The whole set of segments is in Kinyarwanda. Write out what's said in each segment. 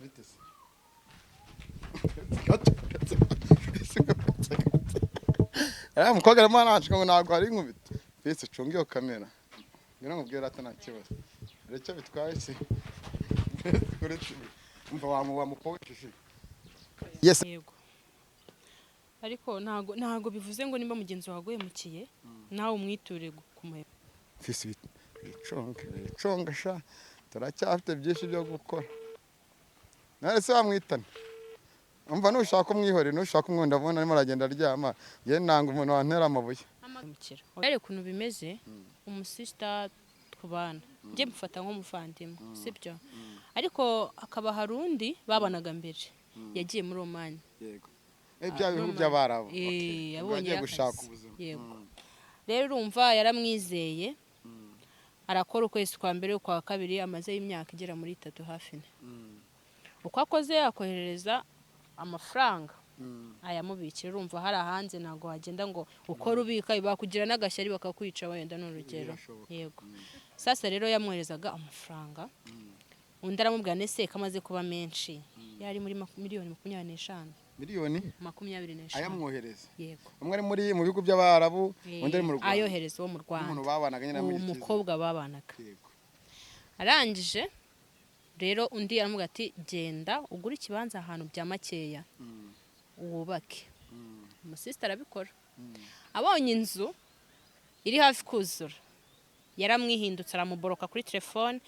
Bite se? Gato, gato, gato. Ariya mukobwa arimo aranshuka ngo ntabwo hari inkubito. Fisi, ucunge iyo kamera. Ngira ngo ubwire ati nta kibazo. Hari icyo bitwaye se? Uretse umva wamupogesheje. Yes. Yego, ariko ntago bivuze ngo nimba mugenzi wawe aguhemukiye nawe umwiture kumuhemukira. Fisi, wicunge, wicunge sha. Turacyafite byinshi byo gukora. None se wamwitana? Umva, nushaka umwihorere, nushaka umwunda, ndabona arimo aragenda aryama. Njye nanga umuntu wantera amabuye. Rero ukuntu bimeze, umusista tubana njye mufata nk'umuvandimwe, sibyo? Ariko hakaba hari undi babanaga mbere yagiye muri Omani. Yego. Bya bihugu by'Abarabu. Eh, yabonye Bagiye gushaka akazi. ubuzima. Yego. Rero urumva yaramwizeye, arakora ukwezi kwa mbere, ukwa kabiri, amazeyo imyaka igera muri 3, hafi 4. Uko akoze akoherereza amafaranga, ayamubikira. Urumva hari ahanze ntabwo wagenda ngo ukore ubika, bakugira n'agashyari bakakwica, wenda ni urugero. Birashoboka. Yego. Sasa rero yamwoherezaga amafaranga, undi aramubwira nese ko amaze kuba menshi, yari muri miliyoni 25. Miliyoni? 25. Ayamwohereza. Yego. Umwe ari mu bihugu by'Abarabu, undi ari mu Rwanda. Ayohereza uwo mu Rwanda. N'umuntu babanaga nyine muri Uwo mukobwa babanaga. Yego. Arangije rero undi aramubwira ati: "Genda ugure ikibanza ahantu bya makeya wubake." Umusisita arabikora. Abonye inzu iri hafi kuzura, yaramwihindutse, aramuboroka kuri telefone,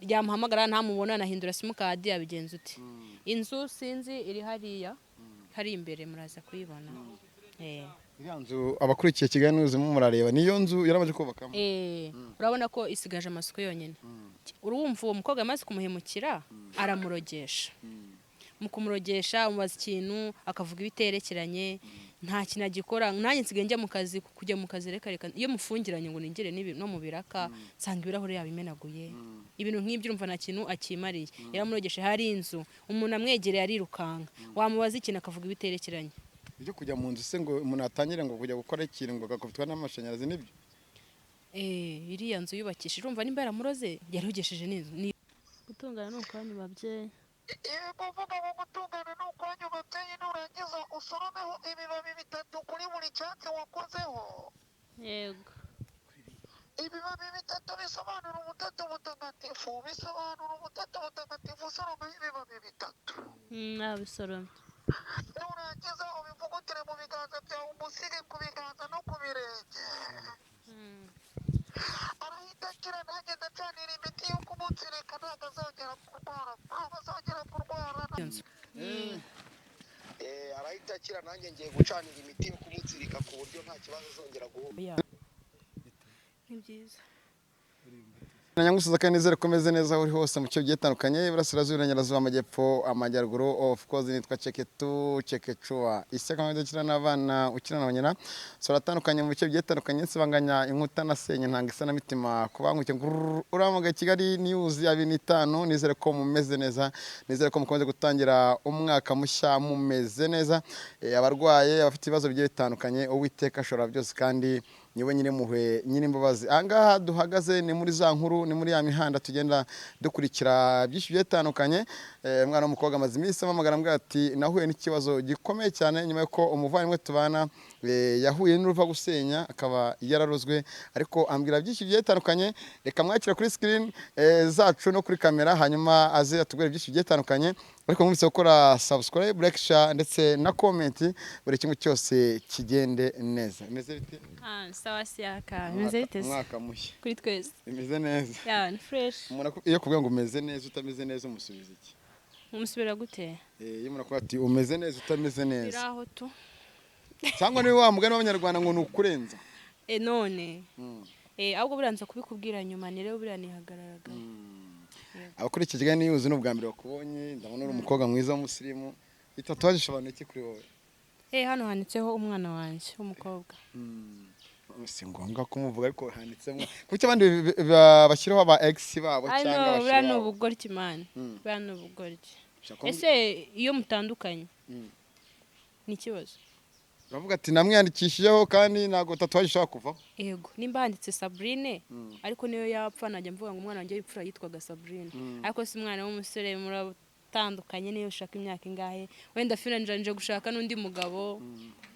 yamuhamagara ntamubona, anahindura simukadi, yabigenza uti inzu sinzi iri hariya hari imbere, muraza kuyibona. Iriya nzu abakurikiye Kigali News murareba, niyo nzu yaramaze kubakamo. Urabona ko isigaje amasuku yonyine. Urumva uwo mukobwa amaze kumuhemukira, aramurogesha. Mu kumurogesha, amubaza ikintu akavuga ibiterekeranye, nta kintu agikora. Nanjye nsigaye njya mu kazi, kujya mu kazi reka reka, iyo mufungiranye ngo ningire no mu biraka, nsanga ibirahure yabimenaguye, ibintu nk'ibyo. Urumva nta kintu akimariye, yaramurogeshe. Hari inzu, umuntu amwegereye arirukanka, wamubaza ikintu akavuga ibiterekeranye. Ibyo kujya mu nzu se ngo umuntu atangire ngo kujya gukora ikintu ngo agakubitwa n'amashanyarazi, nibyo? Iriya nzu yubakishije, urumva nimba yaramuroze, yarogesheje n'inzu. Gutungana ni ukwanyu babyeyi. Yego, vuga ngo gutungana ni ukwanyu babyeyi. Nurangiza usoromeho ibibabi bitatu kuri buri cyatsi wakozeho. Yego. Ibibabi bitatu bisobanura ubutatu butagatifu, bisobanura ubutatu butagatifu. Usoromeho ibibabi bitatu. Nabisoromye. Nurangiza ubivugutire mu biganza byawe, umusige ku biganza no ku birenge, arahita akira. Nanjye ndacanira imiti yo kumutsirika, ntabwo azongera kurwara, ntabwo azongera kurwara. Iyo nzu. Arahita akira. Nanjye ngiye gucanira imiti yo kumutsirika ku buryo nta kibazo azongera guhura. Ni byiza. Nyangusuza kandi nizere ko umeze neza aho uri hose mu bice bigiye bitandukanye, iburasirazuba, iburengerazuba, amajyepfo, amajyaruguru. Of course nitwa Ceketu Cekecua ishyaka ukina n'abana, ukina na banyina sora atandukanye mu bice bigiye bitandukanye, nsibanganya inkuta na senye ntanga isanamitima ku bankuke. Uramuga Kigali News ya 25. Nizere ko mumeze neza, nizere ko mukomeze gutangira umwaka mushya mumeze neza. Abarwaye, abafite ibibazo bigiye bitandukanye, Uwiteka ashobora byose kandi niwe nyine muhwe nyine imbabazi. Ahangaha duhagaze ni muri za nkuru, ni muri ya mihanda tugenda dukurikira byinshi bigiye bitandukanye. Umwana w'umukobwa amaze iminsi ampamagara, ambwira ati nahuye n'ikibazo gikomeye cyane nyuma y'uko umuvandimwe tubana yahuye n'uruva gusenya akaba yararozwe, ariko ambwira byinshi bigiye bitandukanye. Reka mwakira kuri screen zacu no kuri kamera, hanyuma aze atubwire byinshi bigiye bitandukanye. Ariko mwumvise gukora subscribe, like, share ndetse na comment, buri kimwe cyose kigende neza. Bimeze bite? Ah, sawa siyaka, bimeze bite se? Umwaka mushya. Kuri twese. Bimeze neza. Ya, ni fresh. Umuntu iyo akubwiye ngo umeze neza utameze neza, umusubiza iki? Umusubira gute? Iyo umuntu akubwira ati umeze neza utameze neza. Biraho tu. Cyangwa niwe wa mugani w'Abanyarwanda ngo ni ukurenza. None ahubwo buranza kubikubwira nyuma, ni rero buriya nihagararaga. Abakurikiye Kigali News ni ubwa mbere bakubonye, ndabona uri umukobwa mwiza w'umusirimu. Itatuwaje isobanuye iki kuri wowe? Hano handitseho umwana wanjye w'umukobwa. Si ngombwa kumuvuga, ariko handitsemo kuki abandi bashyiraho aba ex babo I cyangwa know, buriya ni abashiri babo? ubugoryi man. Buriya ni ubugoryi. Ushaka ko- Ese iyo mutandukanye ni ikibazo? Uravuga ati namwiyandikishijeho kandi ntabwo tatuwaje ishobora kuvaho. Yego, nimba handitse Sabrine, ariko niyo yapfa najya mvuga ngo umwana wanjye w'imfura yitwaga Sabrine. Ariko si umwana w'umusore. Twaratandukanye, niyo ushaka imyaka ingahe, wenda finanje gushaka n'undi mugabo,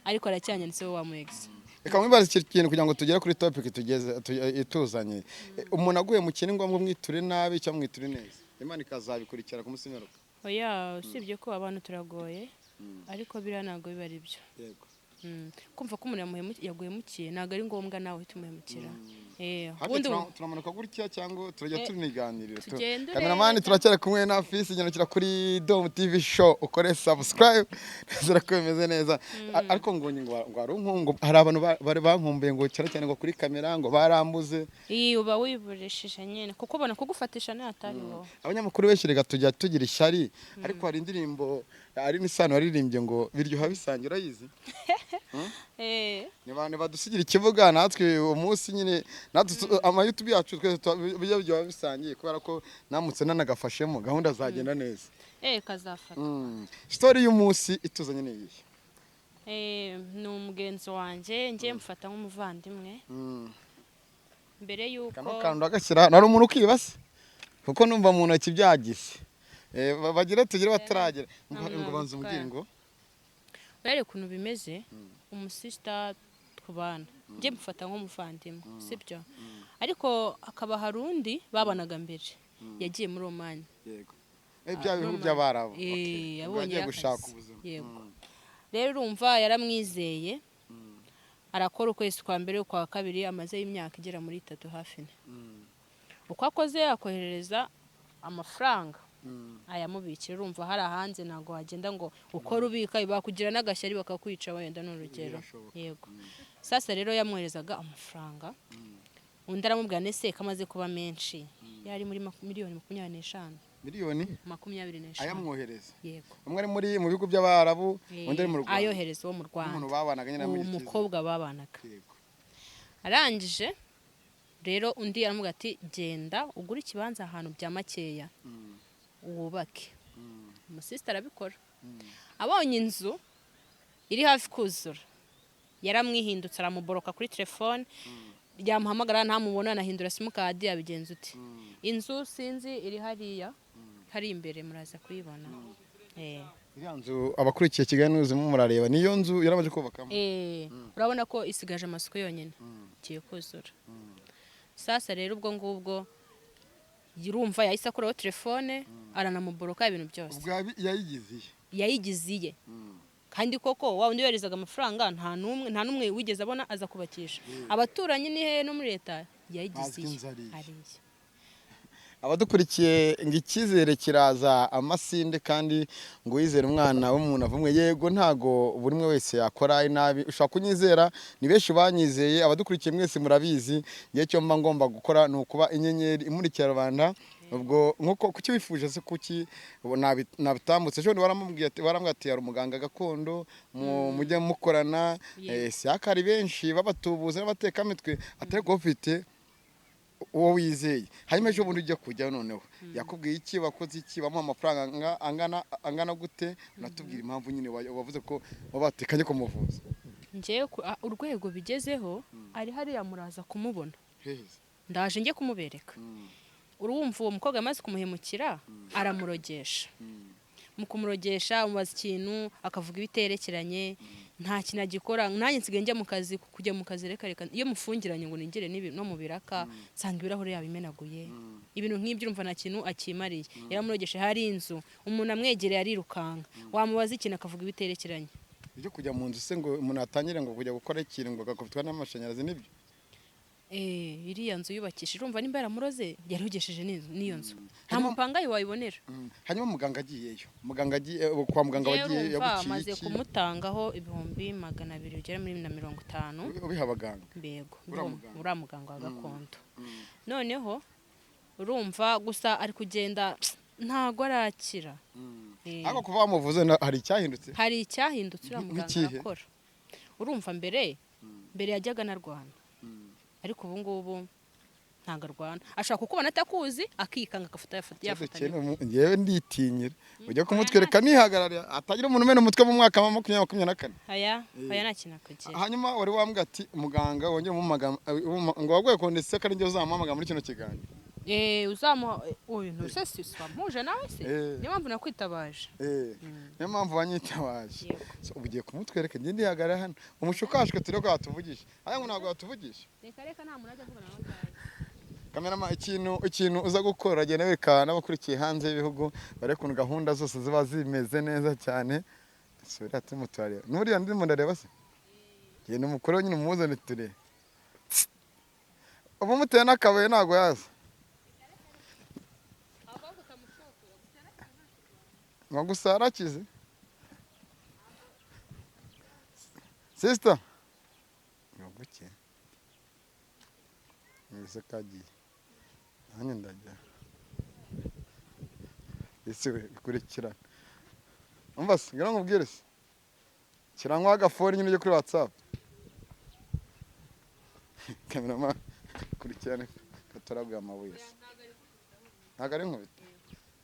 ariko aracyanyanditseho wa mu ex. Reka mwibarize iki kintu kugira ngo tugere kuri topic tugeze ituzanye. Umuntu aguye mu kintu, ngombwa mwiture nabi cyangwa mwiture neza, Imana ikazabikurikira ku munsi w'imperuka? Oya, usibye ko abantu turagoye, ariko biriya ntabwo biba ari byo. Kumva ko umuntu yaguhemukiye ntabwo ari ngombwa nawe uhita umuhemukira. Hafi Ubundi turamanuka gutya cyangwa turajya tuniganirira Tugende Cameraman, urebe. Turacyari kumwe na Fisi. Nyarukira kuri Dom TV Show, ukore subscribe. Nizera ko bimeze neza. Ariko ngo hari unkungu, hari abantu bari bankumbuye ngo cyane cyane ngo kuri kamera ngo barambuze. Iyi uba wiburishije nyine, kuko ubona kugufatisha natari wowe. Abanyamakuru benshi reka tujya tugira ishyari, ariko hari indirimbo ari n'isano waririmbye ngo "Biryoha bisangira", urayizi? Ni badusigira ikibuga natwe uwo munsi nyine, natwe ama YouTube yacu twese bijya biryoha bisangiye, kubera ko namutse nanagafashemo gahunda zagenda neza. Kazafata. Story y'umunsi ituzanye ni iyihe? Ni umugenzi wanjye, njye mufata nk'umuvandimwe. Mbere y'uko Kano kantu ndagashyira, nari umuntu ukibase kuko numva mu ntoki byagize. Bagire tugire bataragera ngo Nta ngo banza umbwire muntu. ngo Urebe ukuntu bimeze, umusista tubana, njye mufata nk'umuvandimwe, sibyo? Ariko hakaba hari undi babanaga mbere yagiye muri Omani. Yego, bya bihugu by'Abarabu. Okay. Ubwo Yabonye yagiye gushaka akazi. ubuzima. Yego. Rero urumva yaramwizeye, arakora ukwezi kwa mbere, ukwa kabiri, amazeyo imyaka igera muri 3, hafi 4. Uko akoze akoherereza amafaranga, ayamubikira. Urumva hari ahanze ntabwo wagenda ngo ukore ubika, bakugira n'agashyari bakakwica, wenda ni urugero. Birashoboka. Yego. Sasa rero yamwoherezaga amafaranga, undi aramubwira nese ko amaze kuba menshi, yari muri miliyoni 25. Miliyoni 25. Ayamwohereza? Yego. Umwe ari mu bihugu by'Abarabu, undi ari mu Rwanda. Ayohereza uwo mu Rwanda. Umuntu babanaga nyine Uwo muri iki mukobwa babanaga. Yego. Arangije rero undi aramubwira ati: "Genda ugure ikibanza ahantu bya makeya, wubake." Umusisita arabikora. Abonye inzu iri hafi kuzura, yaramwihindutse, aramuboroka kuri telefone, yamuhamagara ntamubona, anahindura simukadi, yabigenza uti. Inzu sinzi iri hariya hari imbere, muraza kuyibona. Iriya nzu abakurikiye Kigali News murareba, niyo nzu yaramaze kubakamo? Urabona ko isigaje amasuku yonyine, igiye kuzura. Sasa rero ubwo ngubwo urumva yahise akuraho telefone, aranamuboroka, ibintu byose. Ubwo yayigize iye? Yayigize iye. Kandi koko wa wundi yoherezaga amafaranga nta n'umwe wigeze abona aza kubakisha. Abaturanyi ni hehe no muri leta, yayigize Bazi ko iye. inzu ari iye. Ari iye. Abadukurikiye, ngo icyizere kiraza amasinde, kandi ngo wizere umwana w'umuntu avumwe. Yego, ntago buri umwe wese yakora inabi. Ushobora kunyizera, ni benshi banyizeye. Abadukurikiye mwese murabizi, ngiye icyo mba ngomba gukora ni ukuba inyenyeri imurikira rubanda. Ubwo nkuko kuki wifuje se, kuki ubu nabitambutse ejo bundi, waramubwiye ati hari umuganga gakondo mujye mukorana. Siyaka hari benshi babatubuza n'abatekamitwe, atari kuba ufite uwo wizeye. Hanyuma ejo bundi ujya kujya noneho yakubwiye iki? Wakoze iki? Bamuha amafaranga angana gute? Unatubwira impamvu nyine wavuze ko wabatekanye kumuvuza. Njyewe urwego bigezeho, ari hariya, muraza kumubona. Heza. Ndaje njye kumubereka. Urumva uwo mukobwa amaze kumuhemukira, aramurogesha. Mu kumurogesha, amubaza ikintu akavuga ibiterekeranye, nta kintu agikora. Nanjye nsigaye njya mu kazi, kujya mu kazi reka reka, iyo mufungiranye ngo ningire no mu biraka, nsanga ibirahure yabimenaguye, ibintu nk'ibyo. Urumva nta kintu akimariye, yaramurogeshe. Hari inzu, umuntu amwegereye arirukanka, wamubaza ikintu akavuga ibiterekeranye. Ibyo kujya mu nzu se ngo umuntu atangire ngo kujya gukora ikintu ngo agakubitwa n'amashanyarazi, nibyo? Iriya nzu yubakishije, urumva nimba yaramuroze, yarogesheje n'iyo nzu, nta mupangayi wayibonera. Hanyuma muganga agiyeyo, muganga agiye kwa muganga Rero wagiye urumva yaguciye amaze iki? kumutangaho 200,000 bigera muri na 50. Ubiha abaganga? Mbego. Uriya muganga. Uriya muganga wa gakondo. Noneho urumva gusa ari kugenda, ntago arakira. Ariko kuva wamuvuze hari icyahindutse? Hari icyahindutse, uriya muganga Nk'ikihe? arakora. Urumva mbere yajyaga anarwana, ariko ubu ngubu ntabwo arwana. Ashobora kukubona atakuzi akikanga, agafata yafata Ikibazo yafata. Njyewe nditinyira ujya kumutwereka nihagarara, atagira umuntu umena umutwe mu mwaka wa 2024. Aya, aya nta kintu akugira. Hanyuma wari wambwira ati muganga wongere umuhamagara, ngo waguye kondisiyo ko ari njye uzamuhamagara muri kino kiganiro. Uzamuha uyu ntuse si wamuje nawe se? Niyo mpamvu nakwitabaje. Niyo mpamvu wanyitabaje. Ubu ugiye kumutwereka, njye ndihagarara hano umushukashwe turebe ko yatuvugisha. Aya ngo ntabwo yatuvugisha. Reka reka, nta muntu ajya avugana nawe ntazi. Kamerama, ikintu uza gukora, agenda wereka n'abakurikiye hanze y'ibihugu bare ukuntu gahunda zose ziba zimeze neza cyane. Sura turimo turareba n'uriya ndimo ndareba se, genda umukore nyine umuzane turebe. Ubu muteye n'akabuye ntabwo yaza ngo gusa yarakize. Sister ngo guke mbese kagiye nanjye ndajya ese we bikurikirana. Umva se, ngira ngo nkubwire se, kirangwa agafoni nyine ujye kuri WhatsApp. Kamerama kurikirane katarabwa amabuye se. Ntabwo ari nkubita.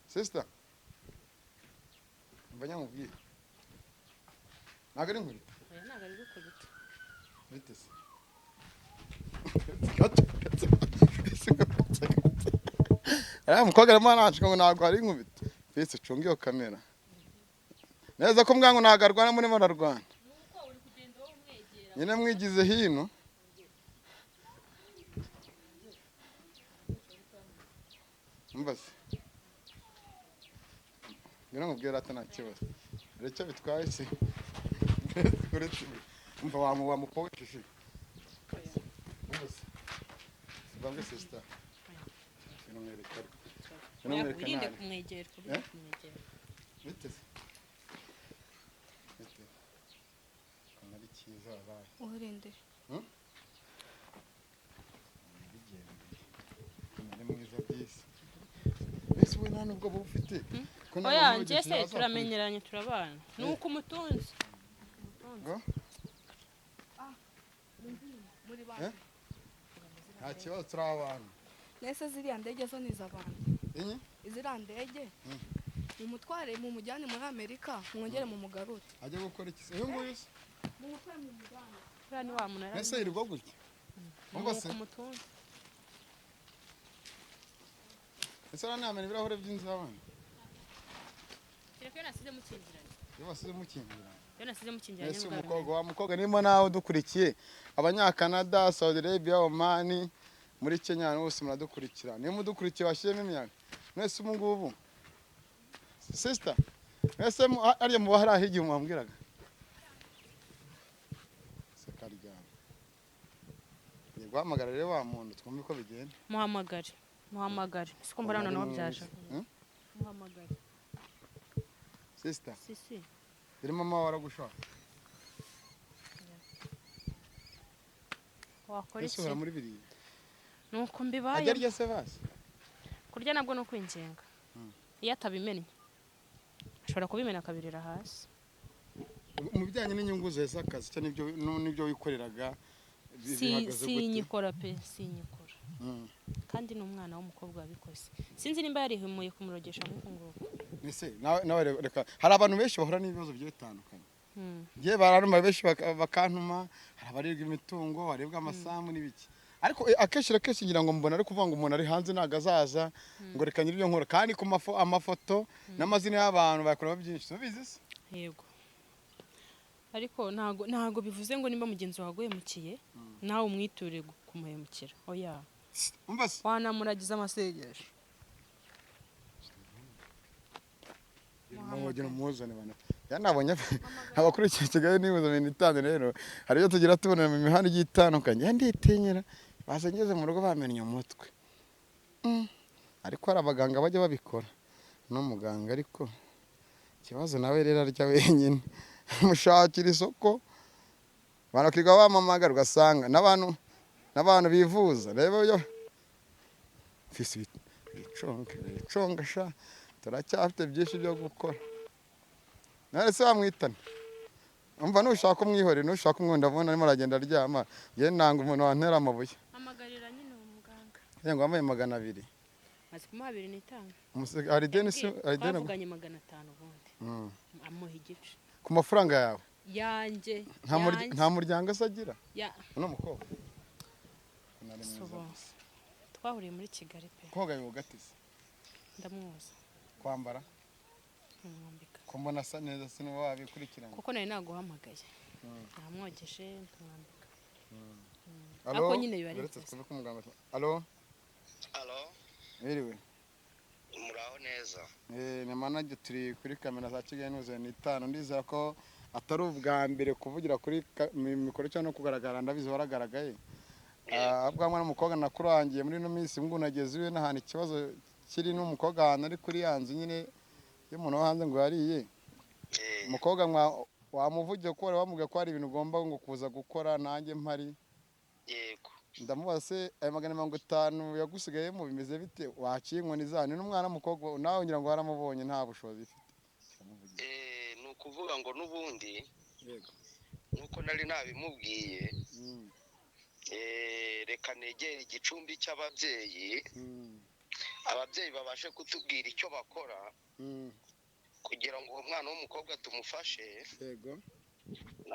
Sister mva nyamubwire, ntabwo ari nkubita. Oya, ntabwo ari gukubita. Bite se? Gato gato. Ariya mukobwa arimo aranshika ngo ntabwo ari inkubito. Fisi ucunge iyo kamera neza ko mbwa ngo ntabwo arwana, murimo ararwana nyine mwigize hino. Umva se, ngira ngo ubwire ati nta kibazo, hari icyo bitwaye se? Uretse umva wamupogesheje. Umva se, sivange sister, ngwino mwereke ariko. Ngwino Oya, mwereke wirinde nabi. kumwegera, wirinde kumwegera. Bite se? Bite? Ukuntu ari cyiza wabaye. Urinde. Bigendeye. Ukuntu ari mwiza byiza. Mbese we nta nubwo buba ufite? Ko nta Oya, muntu njye wigeze se azakubita. turamenyeranye, turabana. Ni uko umutunzi. Ngo? Muri ba. Eh? Nta kibazo, turi abantu. Nese ziriya ndege zo ni iz'abantu. Inyi? Ziriya ndege mumutware mumujyane muri Amerika mwongere mumugarure. Ajya gukora iki se? Uyu nguyu se? Mumutware mumujyane. Uriya ni wa muntu yari. Mbese yirirwa gutya? Ni Umva se? uko umutunzi. Ese uriya ntiyamena ibirahure by'inzu y'abandi? Kereka iyo nasize mukingiranye. Iyo basize mukingiranye. Iyo nasize mukingiranye Ese nibwo umukobwa wa mukobwa nimo nawe udukurikiye, abanyakanada, Saudi Arabia, Oman, muri Kenya, ahantu hose muradukurikira. Niyo mudukurikiye washyiremo imiyaga. Mwese ubu ngubu sister, mwese hariya muba hari aho igihe mwambwiraga se karyama. Ngiye guhamagara rero wa muntu twumve uko bigenda. Muhamagare. Muhamagare. Siko mbona noneho byaje. Muhamagare. Sister, Si si. iri mama waragushaka. Wakora Ese uhora iki? muri biriya. Nuko mbibaye. Ajya arya se basi? Kurya nabwo ni ukwinginga. Iyo atabimennye ashobora kubimena akabirira hasi. Mu bijyanye n'inyungu zawe z'akazi cyangwa n'ibyo wikoreraga bihagaze gute? Sinyikora pe, sinyikora. Kandi ni umwana w'umukobwa wabikoze. Sinzi nimba yarihimuye kumurogesha nk'uku nguku. Ese nawe reka, hari abantu benshi bahura n'ibibazo bigiye bitandukanye. Ngiye bararuma benshi bakantuma, hari abaribwa imitungo, baribwa amasambu n'ibiki. Ariko akenshi na kenshi ngira ngo mbona ari kuvuga ngo umuntu ari hanze ntabwo azaza, ngo reka nyiri ibyo nkora. Kandi ku amafoto n'amazina y'abantu bayakora byinshi. Subizi se? Yego. Ariko ntago bivuze ngo nimba mugenzi wawe aguhemukiye nawe umwiture kumuhemukira. Oya. Umva se? Wanamuragiza amasengesho. Mugire umuzane bana. Yanabonye abakurikiye Kigali News ibintu itanu rero. Hari ibyo tugira tubona mu mihanda igiye itandukanye. Nditinyira baza ngeze mu rugo bamennye umutwe. Ariko hari abaganga bajya babikora. No muganga ariko ikibazo nawe rero arya wenyine. Mushakira isoko. Banakiga bamamagara ugasanga n'abantu bivuza. Reba yo fisi biconga sha. Turacyafite byinshi byo gukora. None se wamwitana? Umva nushaka umwihorere, nushaka umwunda ndabona arimo aragenda aryama. Nge nanga umuntu wantera amabuye. Hamagarira nyine uwo muganga. Ngo wambaye 200. Maze kumuha 2.5. Hari ideni se, hari ideni twavuganye 500 ubundi. Amuha igice. Ku mafaranga yawe? Yanjye. Nta muryango se agira? Ya. Uno mukobwa. Twahuriye muri Kigali pe. Koga yoga tese? Ndamwoza. Kwambara? Nkamwambika. Ko mbona asa neza, sinuba wabikurikiranye? Kuko nari naguhamagaye, namwogeje, ndamwambika. Allo? Ariko nyine biba ari Uretse byiza. twumve ko muganga. Allo? Alo. Wiriwe? Muraho neza? Ni manager, turi kuri kamera za Kigali News 5. Ndizera ko atari ubwa mbere kuvugira kuri mikoro cyangwa no kugaragara, ndabizi waragaragaye. Ahubwo hamwe n'umukobwa nakurangiye muri ino minsi ngo unageze iwe n'ahantu ikibazo kiri n'umukobwa, ahantu ari kuri ya nzu nyine y'umuntu wo hanze ngo yariye. Umukobwa wamuvugiye ko wari wamubwiye ko hari ibintu ugomba ngo kuza gukora nanjye mpari. Yego. Ndamubaza se ayo 150 yagusigayemo bimeze bite, waciye inkoni zanyu n'umwana w'umukobwa nawe ngira ngo waramubonye, nta bushobozi ifite. Ni ukuvuga ngo n'ubundi Yego. nuko nari nabimubwiye, reka negere igicumbi cy'ababyeyi, ababyeyi babashe kutubwira icyo bakora kugira ngo uwo mwana w'umukobwa tumufashe. Yego.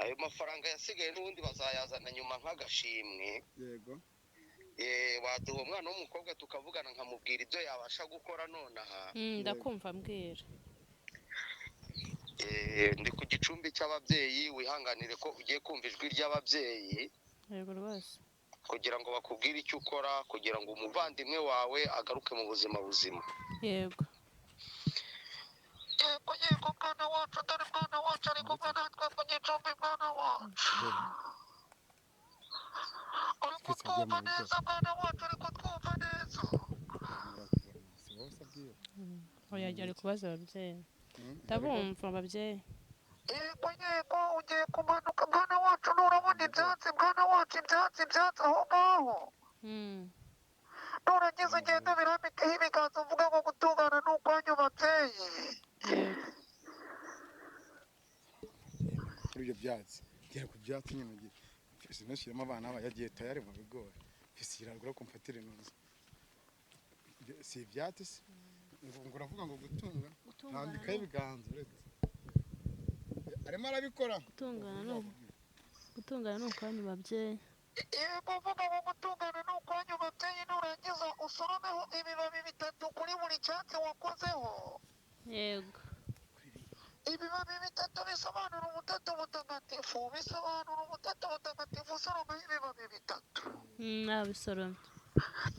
Ayo mafaranga yasigaye n'ubundi bazayazana nyuma nk'agashimwe. Yego. Waduha umwana w'umukobwa tukavugana, nkamubwira ibyo yabasha gukora nonaha. Ndakumva, mbwira. Ndi ku gicumbi cy'ababyeyi, wihanganire ko ugiye kumva ijwi ry'ababyeyi. Yego rwose. Kugira ngo bakubwire icyo ukora kugira ngo umuvandimwe wawe agaruke mu buzima buzima. Yego. Yego yego, mwana wacu, dore mwana wacu ari kumwe natwe ku gicumbi. Mwana wacu, uri kutwumva neza? Mwana wacu, uri kutwumva neza? Si wowe se abwiye? Oya, ari kubaza ababyeyi. Ndabumva ababyeyi. Yego yego, ugiye kumanuka mwana wacu, nurabona ibyatsi mwana wacu, ibyatsi, ibyatsi aho ngaho. Nurangiza ugenda ubirambikeho ibiganza, uvuga ngo gutungana ni ukwanyu babyeyi. Yego. Kuri ibyo byatsi, gera ku byatsi nyine ugiye fisi, ntushyiremo abana aba yagiye tayari mu bigori. Fisi iragura ko mfatire ntuzi. Si ibyatsi se ngo uravuga ngo gutunga, rambikaho ibiganza, uretse arimo arabikora. Gutungana ni ukwanyu babyeyi. Yego, uvuga ngo gutungana ni ukwanyu babyeyi. Nurangiza usoromeho ibibabi bitatu kuri buri cyatsi wakozeho. Yego. Ibibabi bitatu bisobanura ubutatu butagatifu, bisobanura ubutatu butagatifu. Usoromeho ibibabi bitatu. Nabisoromye.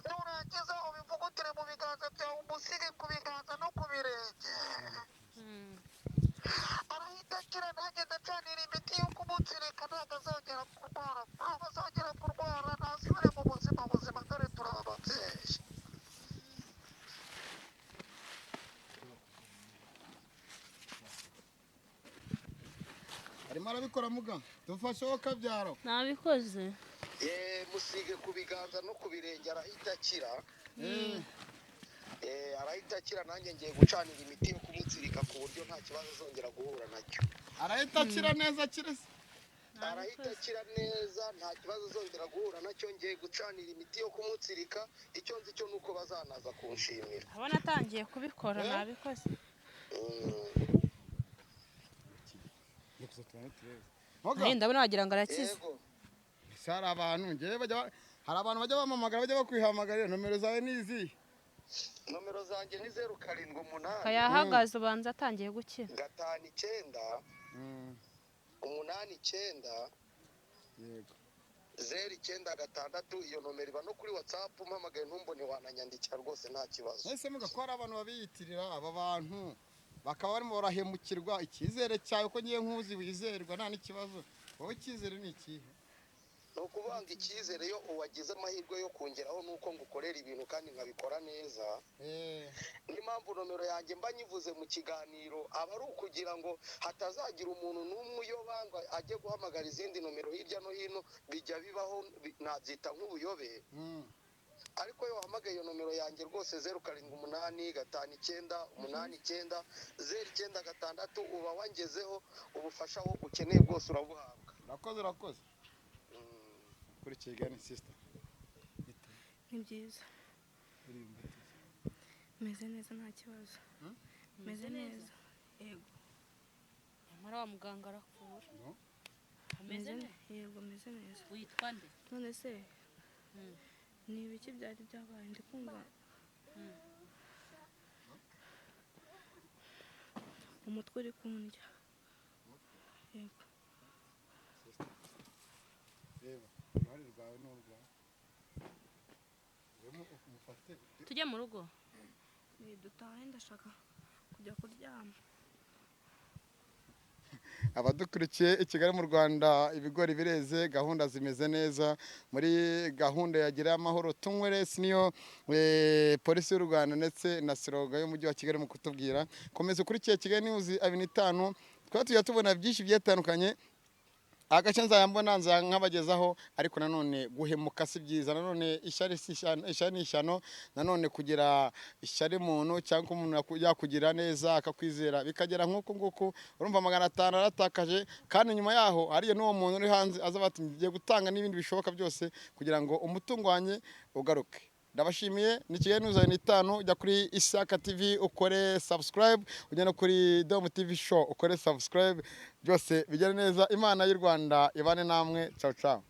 Nurangiza ubivugutire mu biganza byawe, umusige ku biganza no ku birenge. Arahita akira. Nanjye ndacanira imiti yo kumutsirika, ntabwo azongera kurwara, ntabwo azongera kurwara, ntasubire mu buzima buzima. Dore turi ababyeyi. Arimo arabikora muga, dufashe wowe kabyaro. Nabikoze. Musige ku biganza no ku birenge, arahita akira. Arahita akira. Nanjye ngiye gucanira imiti yo kumutsirika ku buryo nta kibazo azongera guhura nacyo. Arahita akira neza, akire se? Arahita akira neza, nta kibazo azongera guhura nacyo. Ngiye gucanira imiti yo kumutsirika. Icyo nzi cyo nuko bazanaza kunshimira. Abona atangiye kubikora. Nabikoze. Nikuze tubane turebe muga. Nayo ndabona wagira ngo arakize. Yego. Ese hari abantu ngewe bajya hari abantu bajya bampamagara, bajya bakwihamagara, nomero zawe ni izihe? Nomero zanjye ni 078 Kayahagaze, ubanza atangiye gukira. 59 89 Yego. 096. Iyo nomero iba no kuri WhatsApp, umpamagaye ntumbone wananyandikira rwose, nta kibazo. Ese muga, ko hari abantu babiyitirira aba bantu bakaba barimo barahemukirwa, icyizere cyawe, ko ngiye nkuzi wizerwa nta n'ikibazo, wowe icyizere ni ikihe? Ni ukuvuga ngo icyizere iyo uwagize amahirwe yo kongeraho ni uko ngukorera ibintu kandi nkabikora neza. Niyo mpamvu nomero yanjye mba nyivuze mu kiganiro, aba ari ukugira ngo hatazagira umuntu n'umwe uyoba ngo ajye guhamagara izindi nomero hirya no hino. Bijya bibaho, nabyita nk'ubuyobe. Ariko iyo wahamagaye iyo nomero yanjye rwose, 0785989096, uba wangezeho, ubufasha wo ukeneye bwose urabuhabwa. Urakoze, urakoze. Kuri Kigali sister. Ni byiza. Meze neza, nta kibazo. Meze neza, yego. Nyamara wa muganga arakuvura. No. Ameze neza? Yego, meze neza. Witwa nde? None se Ni ibiki byari byabaye? Ndi kumva umutwe uri kundya. Yego. Reba, uruhare rwawe ni urwawe. Umufate. Tujye mu rugo. Dutahe, ndashaka kujya kuryama. Abadukurikiye i Kigali mu Rwanda, ibigori bireze, gahunda zimeze neza muri gahunda ya Gira Amahoro Tunyweresi, niyo polisi y'u Rwanda ndetse na slogan y'umujyi wa Kigali mu kutubwira. Komeza ukurikiye Kigali News 25, twaba tujya tubona byinshi byatandukanye. Agace nzayambona nza nkabagezaho, ariko nanone guhemuka si byiza, nanone ishyari si ishyano, ishyari ni ishyano. Nanone kugira ishyari muntu cyangwa umuntu yakugira neza akakwizera bikagera nk'uku nguku, urumva 500 aratakaje, kandi nyuma yaho hariya n'uwo muntu uri hanze aza bati ngiye gutanga n'ibindi bishoboka byose kugira ngo umutungo wanjye ugaruke. Ndabashimiye, ni Kigali News 25. Jya kuri Isaka TV ukore subscribe, ujya no kuri Dom TV Show ukore subscribe, byose bigere neza. Imana y'u Rwanda ibane namwe. Ciao ciao.